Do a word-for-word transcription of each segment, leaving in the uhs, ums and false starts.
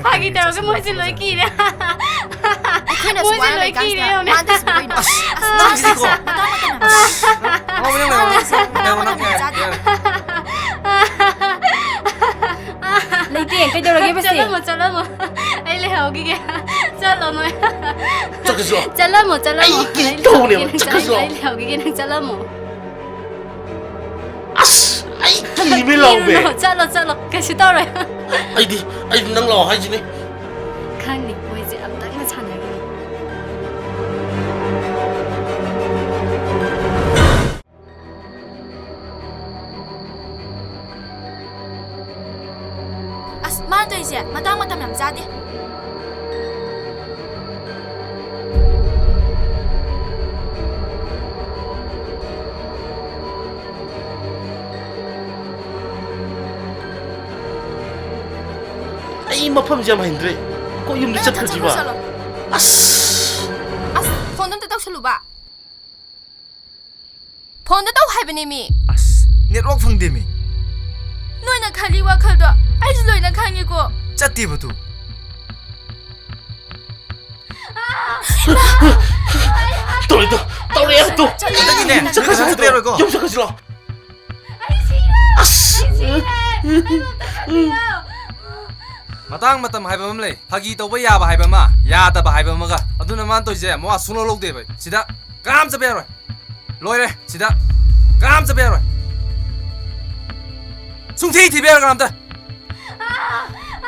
ꯐꯥꯒꯤ ꯇꯧꯔꯒ ꯃꯣꯏꯁꯦ ꯂꯣꯏ ꯀꯤꯔꯦ꯫ ꯑꯩꯈꯣꯏꯅ ꯃꯣꯏꯁꯦ ꯁꯨꯃꯥꯏꯅ ꯂꯣꯏ ꯂꯩꯀꯥꯟꯁꯤꯗ ꯀꯤꯔꯦ, ꯌꯦꯡꯉꯨꯅꯦ꯫ ꯃꯥꯗꯤ ꯁꯨꯃꯥꯏꯅ ꯑꯁ, ꯑꯁ, ꯅꯪꯁꯤꯗꯤꯀꯣ꯫ ꯃꯇꯥꯡ ꯃꯇꯝ ꯌꯥꯝ ꯆꯥ-, ꯉꯥꯎꯕ ꯌꯥꯝ ꯂꯩꯔꯝꯃꯦ꯫ ꯃꯇꯥꯡ ꯃꯇꯝ ꯌꯥꯝ ꯆꯥꯗꯦ꯫ ꯂꯩꯇꯦ, ꯀꯩꯗꯧꯔꯒꯦ ꯕꯁꯦ? ꯆꯠꯂꯝꯃꯣ, ꯆꯠꯂꯝꯃꯣ꯫ ꯑꯩ ꯂꯩꯍꯧꯈꯤꯒꯦ꯫ ꯆꯠꯂꯣ ꯅꯣꯏ꯫ ꯆꯠꯈꯤꯁꯤ ꯂꯥꯛꯑꯣ꯫ ꯆꯠꯂꯝꯃꯣ, ꯆꯠꯂꯝꯃꯣ꯫ ꯑꯩ ꯀꯩ ꯑꯩ ꯇꯧꯅꯦꯕ? ꯂꯩꯍꯧꯈꯤꯒꯦ, ꯆꯠꯈꯤꯁꯤ ꯂꯥꯛꯑꯣ꯫ ꯑꯩ ꯂꯩꯍꯧꯈꯤꯒꯦ, ꯅꯪ ꯆꯠꯂꯝꯃꯣ꯫ ꯑꯁ! ꯑꯩ ꯀꯤꯃꯤ ꯂꯥꯎꯕꯦ꯫ ꯀꯤꯔꯨꯅꯨ, ꯆꯠꯂꯣ, ꯆꯠꯂꯣ꯫ ꯀꯩꯁꯨ ꯇꯧꯔꯣꯏ꯫ ꯑꯩꯗꯤ, ꯑꯩꯗꯤ ꯅꯪ ꯂꯥꯛꯑꯣ ꯍꯥꯏꯁꯤꯅꯤ꯫ ꯈꯪꯅꯤ, ꯃꯣꯏꯁꯦ ꯑꯝꯇꯪꯒ ꯁꯥꯟꯅꯈꯤꯅꯤ꯫ ꯑꯁ, ꯃꯥꯅ ꯇꯧꯔꯤꯁꯦ ꯃꯇꯥꯡ ꯃꯇꯝ ꯌꯥꯝ ꯆꯥꯗꯦ꯫ ꯑꯩ ꯃꯐꯝꯁꯦ ꯌꯥꯝ ꯍꯩꯅꯗ꯭ꯔꯦ꯫ ꯑꯩꯈꯣꯏ ꯌꯨꯝꯗ ꯅꯪ ꯆꯠꯈ꯭ꯔꯁꯤꯕ? ꯆꯠꯂꯣ, ꯆꯠꯂꯣ꯫ ꯑꯁ! ꯑꯁ, ꯐꯣꯟꯗꯣ ꯑꯝꯇ ꯇꯧꯁꯜꯂꯨꯕ꯫ ꯐꯣꯟꯗꯣ ꯇꯧ ꯍꯥꯏꯕꯅꯦ ꯃꯤ꯫ ꯑꯁ, network ꯐꯪꯗꯦ ꯃꯤ꯫ ꯅꯣꯏꯅ ꯈꯜꯂꯤ ꯋꯥꯈꯜꯗꯣ ꯑꯩꯁꯨ ꯂꯣꯏꯅ ꯈꯪꯉꯤꯀꯣ꯫ ꯆꯠꯇꯦꯕ ꯇꯨ꯫ ꯇꯧꯔꯦ ꯇꯨ, ꯇꯧꯔꯦ ꯇꯨ꯫ ꯆꯠꯂꯣ, ꯆꯠꯂꯣ, ꯆꯠꯂꯣ, ꯆꯠꯂꯣ, ꯆꯠꯂꯣ꯫ ꯌꯨꯝ ꯆꯠꯈ꯭ꯔꯁꯤ ꯂꯥꯛꯑꯣ꯫ ꯑꯩ ꯁꯤꯔꯦ! ꯑꯁ! ꯑꯩ ꯁꯤꯔꯦ! ꯑꯩ ꯑꯝꯇ ꯈꯟꯕꯤꯌꯣ! ꯃꯇꯥꯡ ꯃꯇꯝ ꯍꯥꯏꯕ ꯑꯃ ꯂꯩ꯫ ꯐꯥꯒꯤ ꯇꯧꯕ ꯌꯥꯕ ꯍꯥꯏꯕ ꯑꯃ, ꯌꯥꯗꯕ ꯍꯥꯏꯕ ꯑꯃꯒ꯫ ꯑꯗꯨꯅ ꯃꯥꯅ ꯇꯧꯔꯤꯁꯦ ꯃꯋꯥ ꯁꯨꯡꯂꯧ ꯂꯧꯗꯦꯕ꯫ ꯁꯤꯗ ꯀꯅꯥꯝ ꯆꯠꯄ ꯌꯥꯔꯣꯏ꯫ ꯂꯣꯏꯔꯦ꯫ ꯁꯤꯗ ꯀꯅꯥꯝ ꯆꯠꯄ ꯌꯥꯔꯣꯏ꯫ ꯁꯨꯡꯊꯤ ꯊꯤꯕ ꯌꯥꯔꯣꯏ ꯀꯅꯥꯝꯇ꯫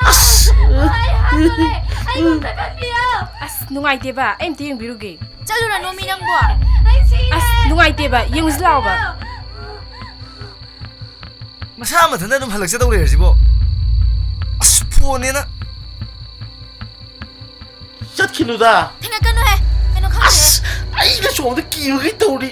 ꯑꯁ! ꯑꯩ ꯍꯥꯠꯇꯣꯔꯦ! ꯑꯩ ꯑꯝꯇ ꯈꯟꯕꯤꯌꯣ! ꯑꯁ, ꯅꯨꯡꯉꯥꯏꯇꯦꯕ꯫ ꯑꯩ ꯑꯝꯇ ꯌꯦꯡꯕꯤꯔꯨꯒꯦ꯫ ꯆꯠꯂꯨꯔꯅꯣ ꯃꯤ ꯅꯪꯕꯣ꯫ ꯑꯩ ꯁꯤꯔꯦ! ꯑꯁ, ꯅꯨꯡꯉꯥꯏꯇꯦꯕ꯫ ꯌꯦꯡꯉꯨꯁꯤ ꯂꯥꯛꯑꯣꯕ꯫ ꯃꯁꯥ ꯃꯊꯟꯇ ꯑꯗꯨꯝ ꯍꯜꯂꯛꯆꯗꯧ ꯂꯩꯔꯁꯤꯕꯣ꯫ ꯑꯁ, ꯐꯣꯟꯅꯦꯅ꯫ ꯆꯠꯈꯤꯅꯨꯗ꯫ ꯊꯦꯡꯅꯛꯀꯅꯨꯍꯦ꯫ ꯀꯩꯅꯣ ꯈꯪꯗꯦ꯫ ꯑꯁ! ꯑꯩꯅ ꯁꯣꯝꯗ ꯀꯤꯕꯒꯤ ꯇꯧꯔꯤ꯫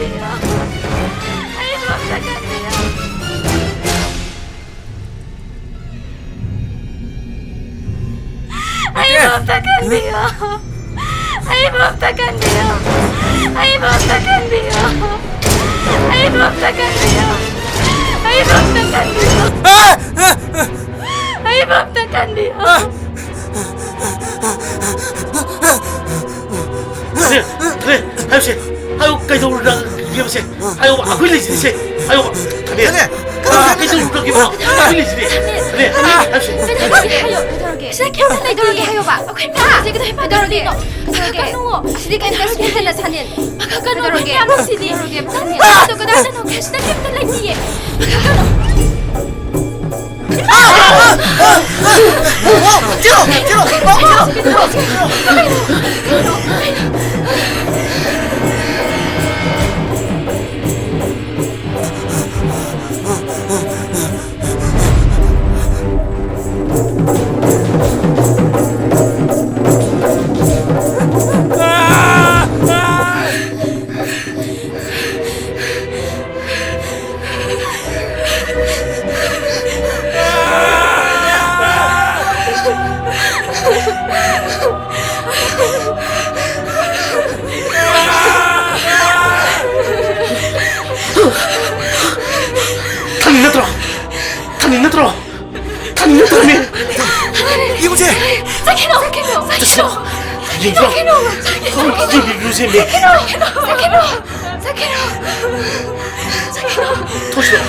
ꯑꯩꯕꯨ ꯑꯝꯇ ꯀꯟꯕꯤꯌꯨ꯫ ꯑꯩꯕꯨ ꯑꯝꯇ ꯀꯟꯕꯤꯌꯨ꯫ ꯑꯩꯕꯨ ꯑꯝꯇ ꯀꯟꯕꯤꯌꯨ꯫ ꯑꯩꯕꯨ ꯑꯝꯇ ꯀꯟꯕꯤꯌꯨ꯫ ꯑꯩꯕꯨ ꯑꯝꯇ ꯀꯟꯕꯤꯌꯨ꯫ ꯑꯩꯕꯨ ꯑꯝꯇ ꯀꯟꯕꯤꯌꯨ꯫ ꯑꯩꯕꯨ ꯑꯝꯇ ꯀꯟꯕꯤꯌꯨ꯫ ꯁꯦ, ꯁꯦ, ꯍꯥꯏꯌꯨꯁꯦ꯫ ꯍꯥꯏꯌꯨ, ꯀꯩꯗꯧꯔꯒꯦꯕꯁꯦ? ꯍꯥꯏꯌꯣꯕ, ꯑꯩꯈꯣꯏ ꯂꯩꯁꯤꯗꯤꯁꯦ꯫ ꯍꯥꯏꯌꯣꯕ꯫ ꯊꯅꯦꯜ꯫ ꯊꯅꯦꯜ, ꯀꯩꯗꯧꯔꯒꯦꯕ? ꯑꯩꯈꯣꯏ ꯂꯩꯁꯤꯗꯤ꯫ ꯊꯅꯦꯜ, ꯊꯅꯦꯜ, ꯍꯥꯏꯌꯨꯁꯦ꯫ ꯀꯩꯗꯧꯔꯒꯦ? ꯍꯥꯏꯌꯣ, ꯀꯩꯗꯧꯔꯒꯦ? ꯁꯤꯗ ꯀꯩꯝꯇ ꯂꯩꯇꯤꯌꯦ꯫ ꯀꯩꯗꯧꯔꯒꯦ ꯍꯥꯏꯌꯣꯕ? ꯑꯩꯈꯣꯏ ꯃꯌꯥꯝ ꯁꯤꯗ ꯀꯩꯗꯧꯔꯒꯦ? ꯀꯩꯗꯧꯔꯒꯦ? ꯀꯩꯗꯧꯔꯒꯦ? ꯀꯩꯗꯧꯔꯒꯦ? ꯁꯤꯗꯤ ꯀꯩꯝꯇ ꯂꯩꯇꯤꯌꯦ꯫ ꯁꯤꯗ ꯀꯩꯝꯇ ꯂꯩꯇꯤꯌꯦ꯫ ꯀꯩꯗꯧꯔꯒꯦ? ꯁꯤꯗꯤ ꯀꯩꯝꯇ ꯂꯩꯇꯤꯌꯦ꯫ ꯀꯩꯗꯧꯔꯒꯦ? ꯀꯩꯗꯧꯔꯒꯦ? ꯀꯩꯗꯧꯔꯒꯦ? ꯀꯩꯗꯧꯔꯒꯦ? ꯀꯩꯗꯧꯔꯒꯦ? ꯀꯩꯗꯧꯔꯒꯦ? ꯊꯥꯅꯤꯜ ꯅꯠꯇ꯭ꯔꯣ? ꯊꯥꯅꯤꯜ ꯅꯠꯇ꯭ꯔꯣ? ꯊꯥꯅꯤꯜ ꯅꯠꯇ꯭ꯔꯣ, ꯃꯤ? ꯌꯦꯡꯉꯨꯁꯦ꯫ ꯆꯠꯈꯤꯅꯣ! ꯆꯠꯈꯤꯅꯣ! ꯆꯠꯈꯤꯅꯣ! ꯌꯦꯡꯁꯤꯔꯣ? ꯆꯠꯈꯤꯅꯣ! ꯌꯦꯡꯁꯤꯔꯣ, ꯃꯤ? ꯆꯠꯈꯤꯅꯣ! ꯆꯠꯈꯤꯅꯣ! ꯆꯠꯈꯤꯅꯣ! ꯊꯣꯛꯁꯤꯔꯣ?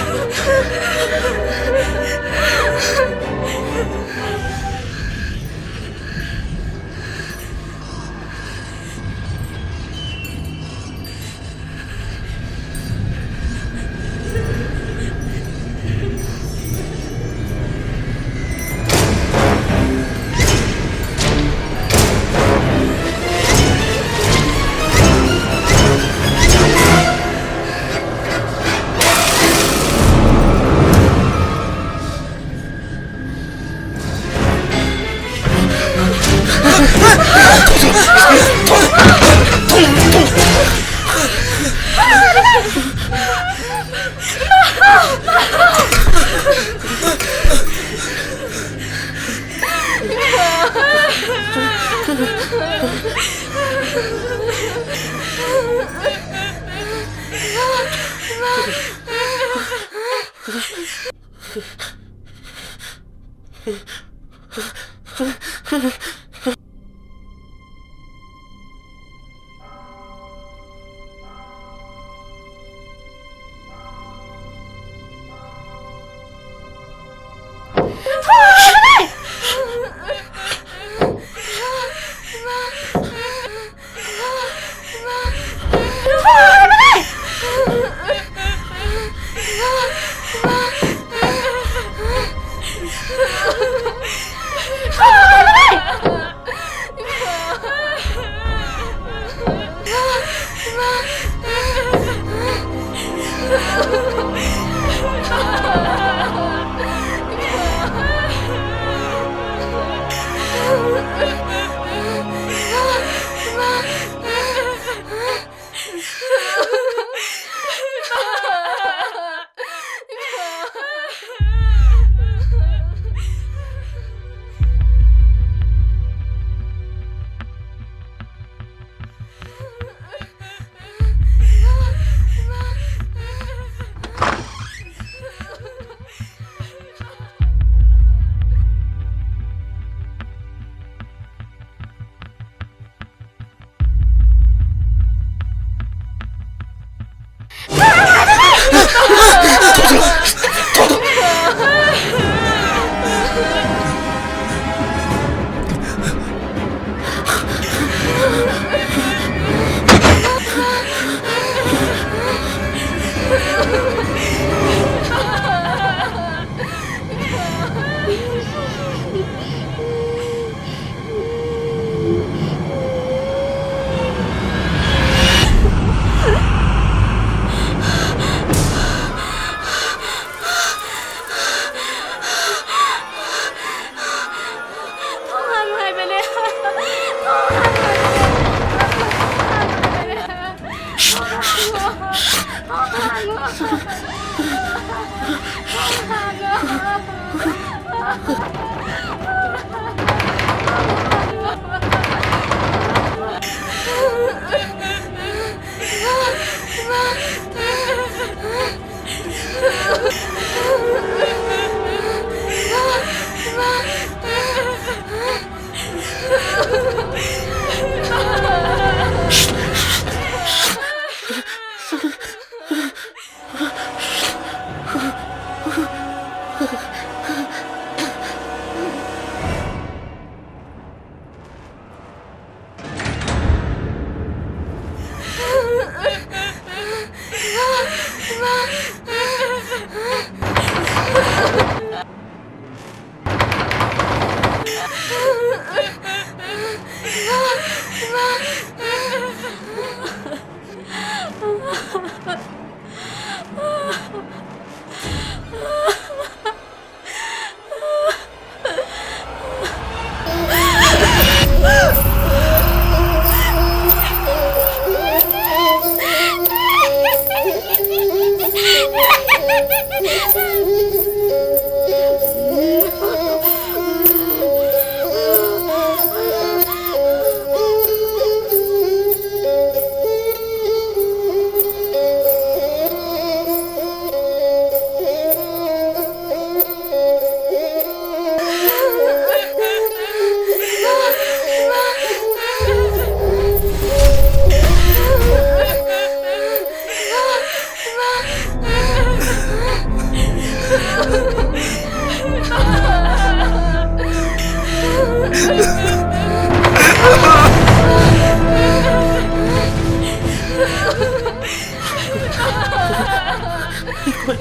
ꯑꯩꯈꯣꯏ,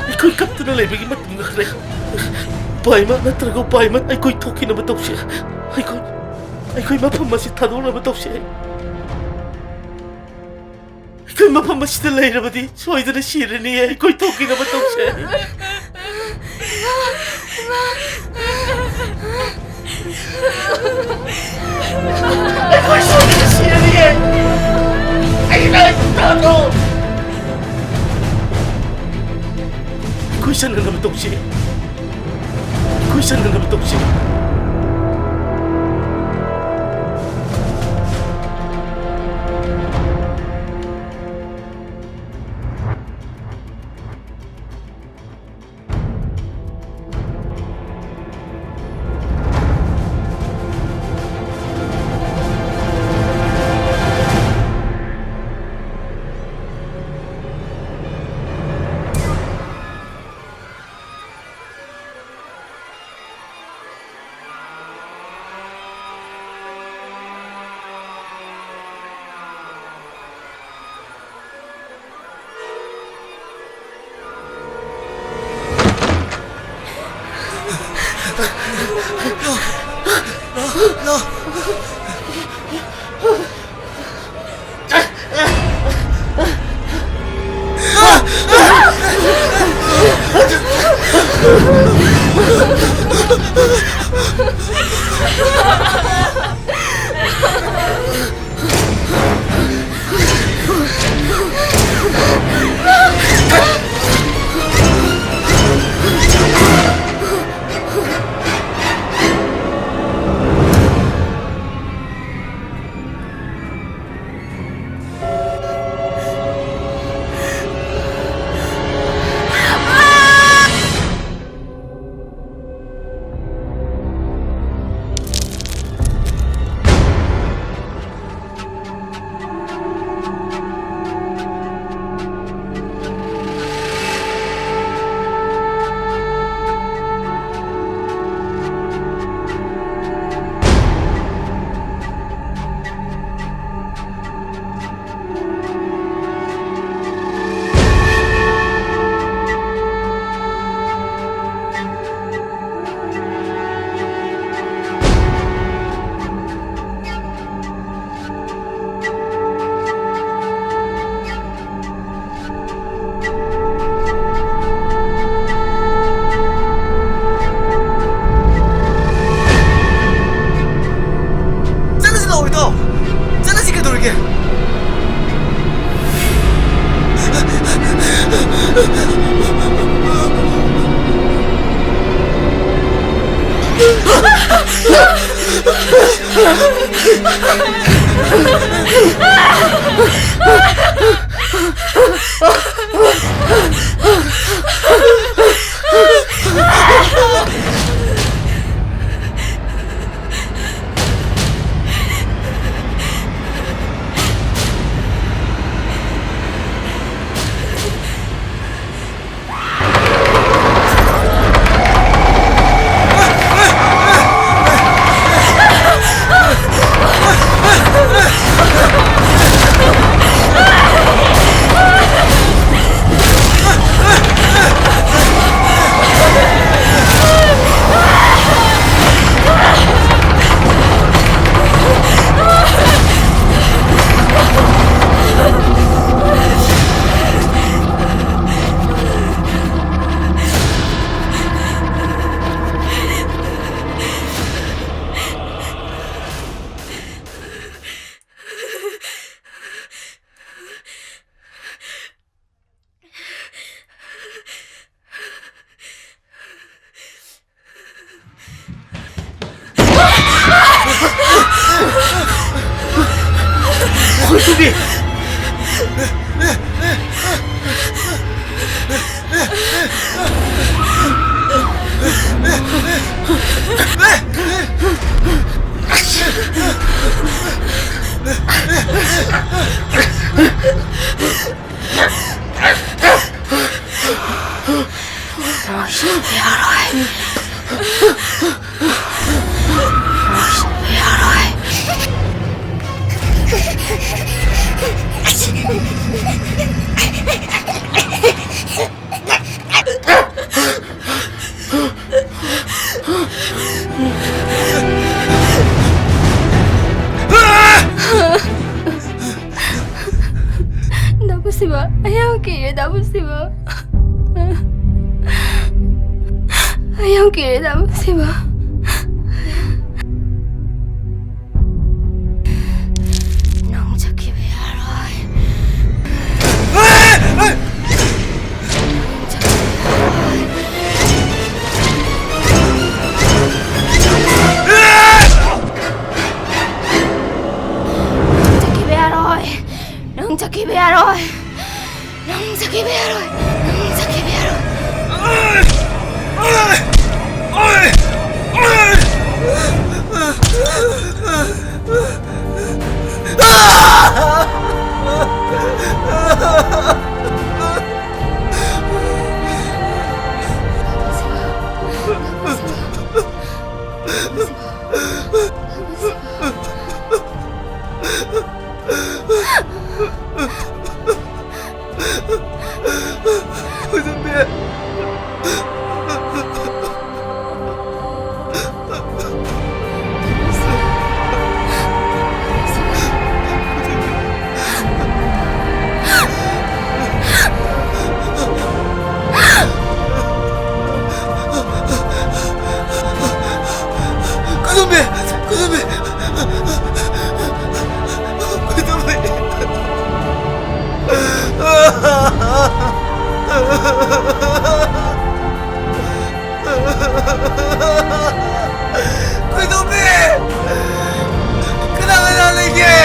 ꯑꯩꯈꯣꯏ ꯀꯞꯇꯨꯅ ꯂꯩꯕꯒꯤ ꯃꯇꯝ ꯂꯣꯏꯈ꯭ꯔꯦ꯫ ꯎꯄꯥꯏ ꯑꯃ ꯅꯠꯇ꯭ꯔꯒ ꯎꯄꯥꯏ ꯑꯃ ꯑꯩꯈꯣꯏ ꯊꯣꯛꯈꯤꯅꯕ ꯇꯧꯁꯤ꯫ ꯑꯩꯈꯣꯏ, ꯑꯩꯈꯣꯏ ꯃꯐꯝ ꯑꯁꯤ ꯊꯥꯗꯣꯛꯅꯕ ꯇꯧꯁꯤ꯫ ꯑꯩꯈꯣꯏ ꯃꯐꯝ ꯑꯁꯤꯗ ꯂꯩꯔꯕꯗꯤ ꯁꯣꯏꯗꯅ ꯁꯤꯔꯅꯤ꯫ ꯑꯩꯈꯣꯏ ꯊꯣꯛꯈꯤꯅꯕ ꯇꯧꯁꯦ꯫ ꯑꯩꯈꯣꯏ ꯁꯣꯏꯗꯅ ꯁꯤꯔꯅꯤ꯫ ꯑꯩ ꯂꯥꯏ ꯇꯥꯗ꯭ꯔꯣ? ꯑꯩꯈꯣꯏ ꯆꯠꯅꯅꯕ ꯇꯧꯁꯤ꯫ ꯑꯩꯈꯣꯏ ꯆꯠꯅꯅꯕ ꯇꯧꯁꯤ꯫ ꯆꯠꯂꯁꯤ ꯂꯥꯛꯑꯣ, ꯏꯇꯥꯎ꯫ ꯆꯠꯂꯁꯤ, ꯀꯩꯗꯧꯔꯒꯦ? ꯀꯨꯇꯨꯝꯕꯤ! ꯗꯥ ꯄꯨꯟꯁꯤꯕ, ꯑꯩ ꯌꯥꯝ ꯀꯤꯔꯦ, ꯗꯥ ꯄꯨꯟꯁꯤꯕ꯫ ꯑꯩ ꯌꯥꯝ ꯀꯤꯔꯦ, ꯗꯥ ꯄꯨꯟꯁꯤꯕ꯫ ꯅꯪ ꯆꯠꯈꯤꯕ ꯌꯥꯔꯣꯏ꯫ ꯅꯪ ꯆꯠꯈꯤꯕ ꯌꯥꯔꯣꯏ꯫ ꯅꯪ ꯆꯠꯈꯤꯕ ꯌꯥꯔꯣꯏ꯫ ꯅꯪ ꯆꯠꯈꯤꯕ ꯌꯥꯔꯣꯏ꯫ ꯅꯪ ꯆꯠꯈꯤꯕ ꯌꯥꯔꯣꯏ꯫ ꯅꯪ ꯆꯠꯈꯤꯕ ꯌꯥꯔꯣꯏ꯫ ꯀꯩꯗꯧꯕꯤ? ꯀꯩꯗꯧꯕꯤ? ꯀꯩꯗꯧꯕꯤ? ꯀꯩꯗꯧꯕꯤ? ꯀꯅꯥ ꯀꯅꯥ ꯂꯩꯒꯦ?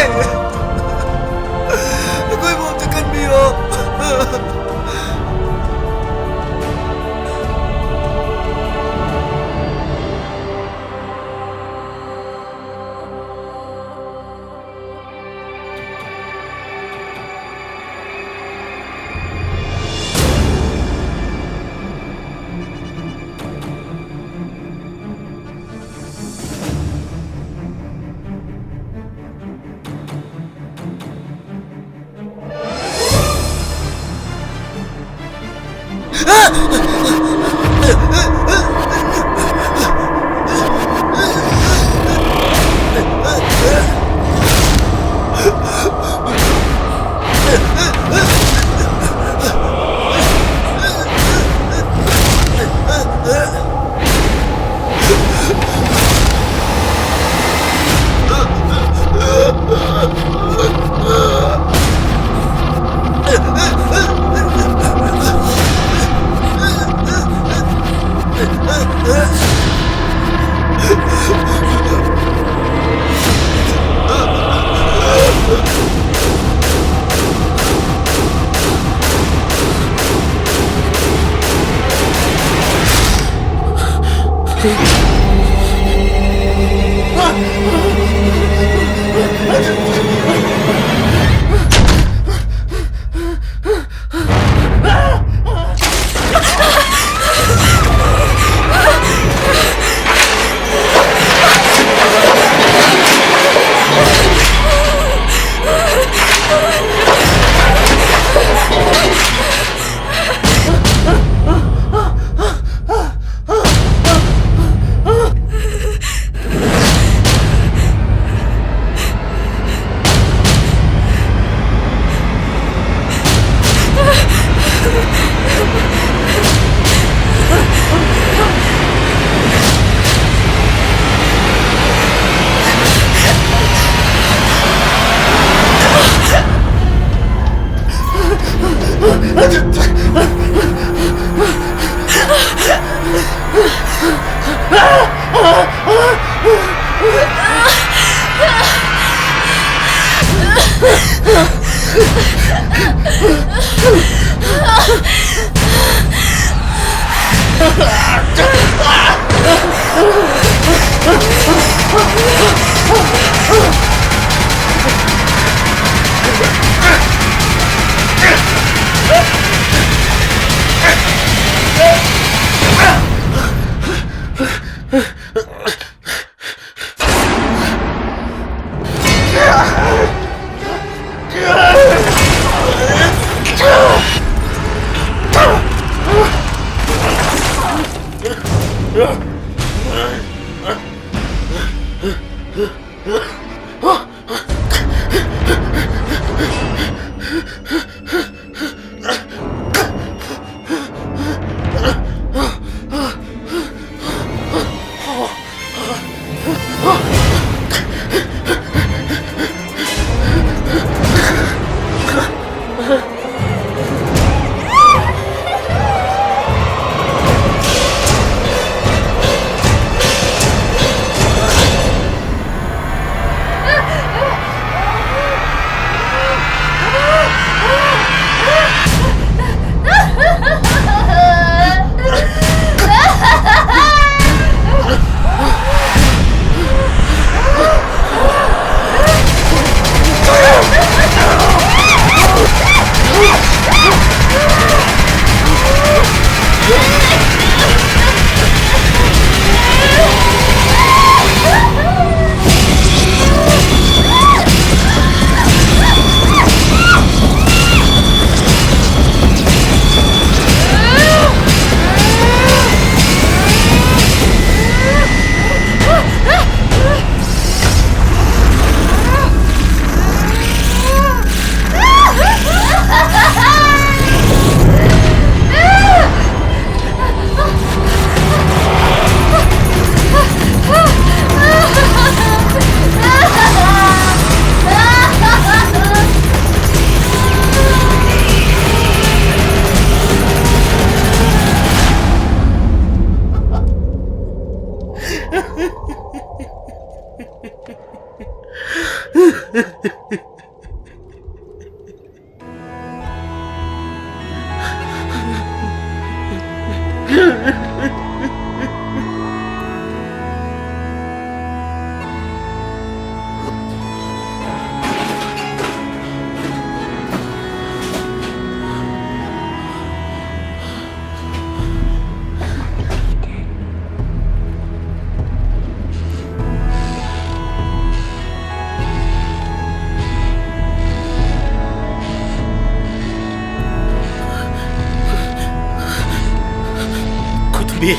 ꯈꯨꯇꯨꯝꯕꯤ!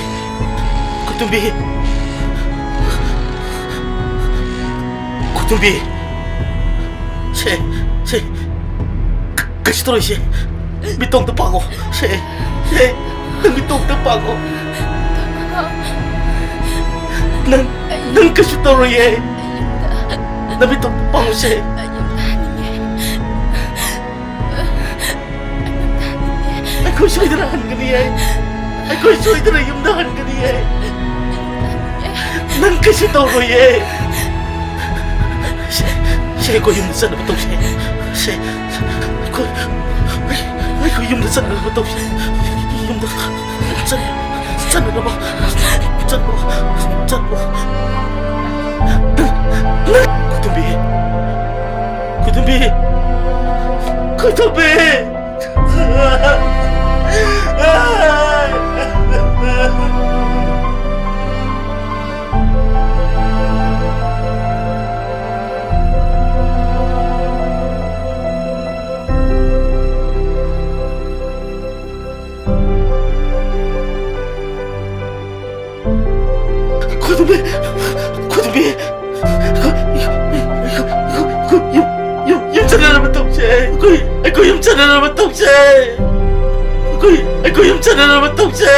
ꯈꯨꯇꯨꯝꯕꯤ! ꯈꯨꯇꯨꯝꯕꯤ! ꯁꯦ, ꯁꯦ, ꯀꯩꯁꯨ ꯇꯧꯔꯣꯏꯁꯦ꯫ ꯃꯤꯠꯇꯣ ꯑꯝꯇ ꯄꯥꯡꯉꯣ꯫ ꯁꯦ, ꯁꯦ, ꯅꯪ ꯃꯤꯠꯇꯣ ꯑꯝꯇ ꯄꯥꯡꯉꯣ꯫ ꯅꯪ, ꯅꯪ ꯀꯩꯁꯨ ꯇꯧꯔꯣꯏꯌꯦ꯫ ꯅꯃꯤꯠꯇꯣ ꯑꯝꯇ ꯄꯥꯡꯉꯣꯁꯦ꯫ ꯑꯩꯈꯣꯏ ꯁꯣꯏꯗꯅ ꯍꯟꯒꯅꯤꯌꯦ꯫ ꯑꯩꯈꯣꯏ ꯁꯣꯏꯗꯅ ꯌꯨꯝꯗ ꯍꯟꯒꯅꯤꯌꯦ꯫ ꯅꯪ ꯀꯩꯁꯨ ꯇꯧꯔꯣꯏꯌꯦ꯫ ꯁꯦ, ꯁꯦ, ꯑꯩꯈꯣꯏ ꯌꯨꯝꯗ ꯆꯠꯅꯕ ꯇꯧꯁꯦ꯫ ꯁꯦ, ꯑꯩꯈꯣꯏ, ꯑꯩꯈꯣꯏ ꯌꯨꯝꯗ ꯆꯠꯅꯕ ꯇꯧꯁꯦ꯫ ꯌꯨꯝꯗ ꯆꯠ-, ꯆꯠꯅꯕ, ꯆꯠꯅꯕ, ꯆꯠꯅꯕ꯫ ꯈꯨꯇꯨꯝꯕꯤ, ꯈꯨꯇꯨꯝꯕꯤ, ꯈꯨꯇꯨꯝꯕꯤ꯫ ꯈꯨꯗꯨꯝꯕꯤ! ꯈꯨꯗꯨꯝꯕꯤ! ꯌꯨꯝ, ꯌꯨꯝ, ꯌꯨꯝ, ꯌꯨꯝ ꯆꯠꯅꯅꯕ ꯇꯧꯁꯦ꯫ ꯑꯩꯈꯣꯏ, ꯑꯩꯈꯣꯏ ꯌꯨꯝ ꯆꯠꯅꯅꯕ ꯇꯧꯁꯦ꯫ ꯑꯩꯈꯣꯏ, ꯑꯩꯈꯣꯏ ꯌꯨꯝ ꯆꯠꯅꯅꯕ ꯇꯧꯁꯦ꯫